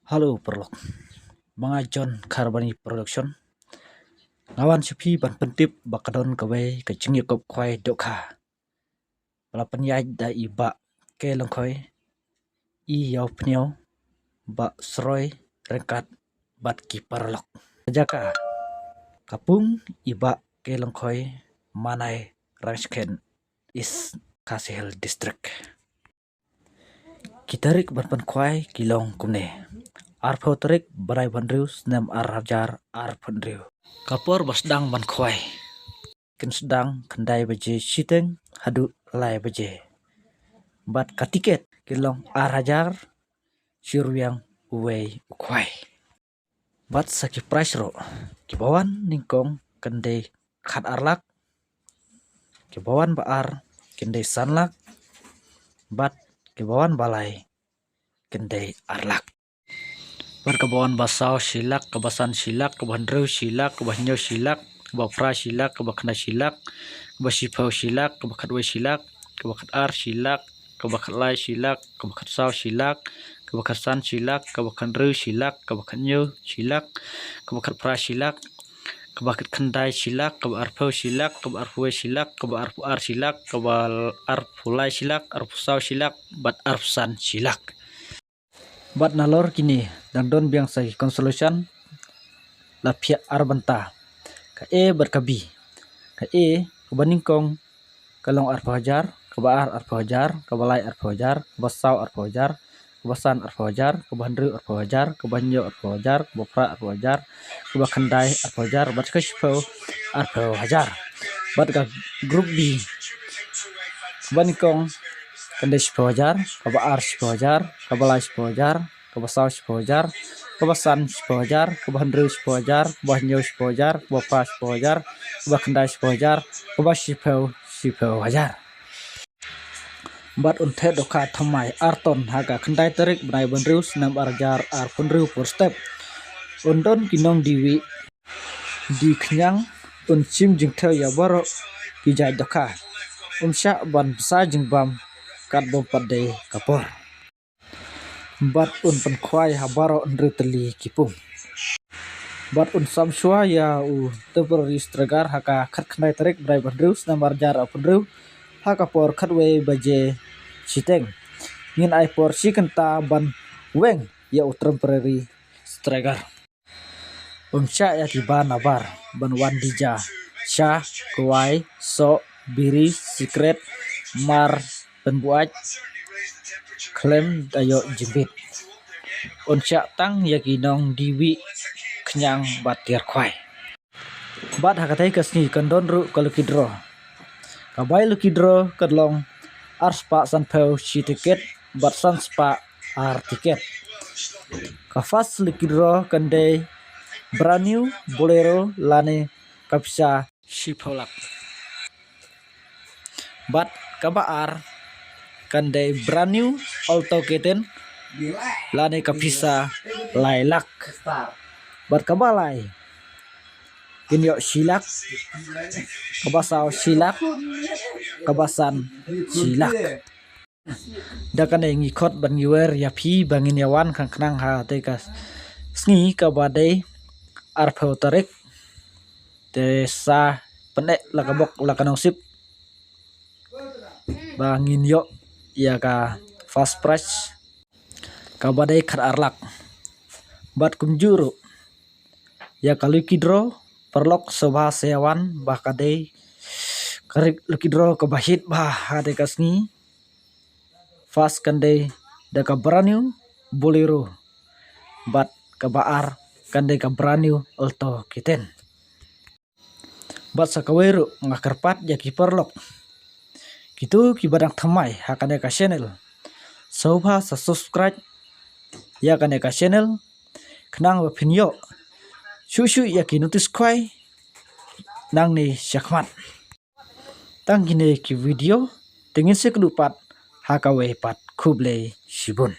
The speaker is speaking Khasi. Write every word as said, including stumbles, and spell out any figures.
Hello paralok. Ba nga John Kharbani Production. Nga wan sha phi ban pyntip ba ka don kawei ka jingïakop khwai dohkha ba la pynïaid da i Bah K Lyngkhoi, i Ïawphniaw, Bah Sroi Ryngkat bad ki paralok. Ka jaka ka pung i Bah K Lyngkhoi, Manai Rangshken, East Khasi Hills District. Ki tarik ban pynkhwai ki long kumne: arphew tarik bnai ba hynriew snem ar hajar arphew hynriew. Ka por ba sdang ban khwai kin sdang khyndai baje shiteng haduh lai baje. Bad ka tiket ki long ar hajar shi ryngwiang uwei u khwai. Bad sa ki prize ruh, kiba wan nyngkong kin dei khat ar lak, kiba wan ba ar kin dei san lak, bad kiba wan ba lai kin dei ar lak. Bad kaba wan ba saw shi lak, kaba san shi lak, kaba hynriew shi lak, kaba hynñiew shi lak, kaba phra shi lak, kaba khyndai shi lak, kaba shiphew shi lak, kaba khatwei shi lak, kaba khatar shi lak, kaba khatlai shi lak, kaba khatsaw shi lak, kaba khatsan shi lak, kaba khathynriew shi lak, kaba khathynñiew shi lak, kaba khatphra shi lak, kaba khatkhyndai shi lak, kaba arphew shi lak, kaba arphew wei shi lak, kaba arphew ar shi lak, kaba arphew lai shi lak, arphew saw shi lak, bad arphew san shi lak. Bad nalor kine dang don biang sa ki consolation, la phiah ar bynta, ka A bad ka B. Ka A kaba nyngkong ka long arphew hajar, kaba ar arphew hajar, kaba lai arphew hajar, kaba saw arphew hajar, kaba san arphew hajar, kaba hynriew arphew hajar, kaba hynñiew arphew hajar, kaba phra arphew hajar, kaba khyndai arphew hajar, bad ka shiphew arphew hajar. Bad ka group B, kaba nyngkong kan dei shiphew hajar, kaba ar shiphew hajar, kaba lai shiphew hajar, kaba saw shiphew hajar, kaba san shiphew hajar, kaba hynriew shiphew hajar, kaba hynñiew shiphew hajar, kaba phra shiphew hajar, kaba khyndai shiphew hajar, kaba shiphew shiphew hajar. Bad un theh dohkha thymmai ar ton ha ka khyndai tarik bnai ba hynriew snem ar hajar arphew hynriew por step. Un don ki nongdie wieh die khñiang, un shim jingthew ïa baroh ki jait dohkha. Um shah ban bsa jingbam katba ym pat dei ka por. Bad un pynkhwai ha baroh hynriew tylli ki pung. Bad un sam shuwa ïa u temporary striker ha ka khatkhyndai tarik bnai ba hynriew snem ar hajar arphew hynriew ha ka por khatwei baje shiteng. Ngin ai por shi kynta ban weng ïa u temporary striker. Um shah ïa ki bar nabar ban wan dija: sha, kwai, soh, biri, sikret, mar pynbuaid, khlem da ïoh jingbit. Un shah tang ïa ki nongdie wieh khñiang bad tiar khwai. Bad ha katei ka sngi kan don ruh ka lucky draw. Ka bai lucky draw kan long ar spah sanphew shi tiket bad san spah ar tiket. Ka first lucky draw kan dei brand new Bolero lane ka pisa shiphew lak. Bad kaba ar kan dei brand new Alto K ten lane ka pisa lai lak. Bad kaba lai kin ïoh shi lak, kaba saw shi lak, kaba san shi lak. Da kane ngi khot bad ngi wer ïa phi ba ngin ïa wan khnang khnang ha katei ka sngi kaba dei arphew tarik. Te sa pyneh la ka bok la ka nongsip ba ngin ïoh ïa ka first prize kaba dei khat ar lak. Bad kumjuh ruh ïa ka lucky draw, paralok sngewbha sa ïa wan ba ka dei ka lucky draw kaba hit bha ha katei ka sngi. First kan dei da ka brand new Bolero bad kaba ar kan dei ka brand new Alto K ten. Bad sa kawei ruh nga kyrpad ïa ki paralok kito kiba dang thymmai ha kane ka channel, sngewbha sa subscribe ïa kane ka channel khnang ba phin ïoh shuh shuh ïa ki notice khwai nangne shakhmat. Tang kine ki video, te ngin sa ïakynduh pat ha kawei pat. Khublei shibun.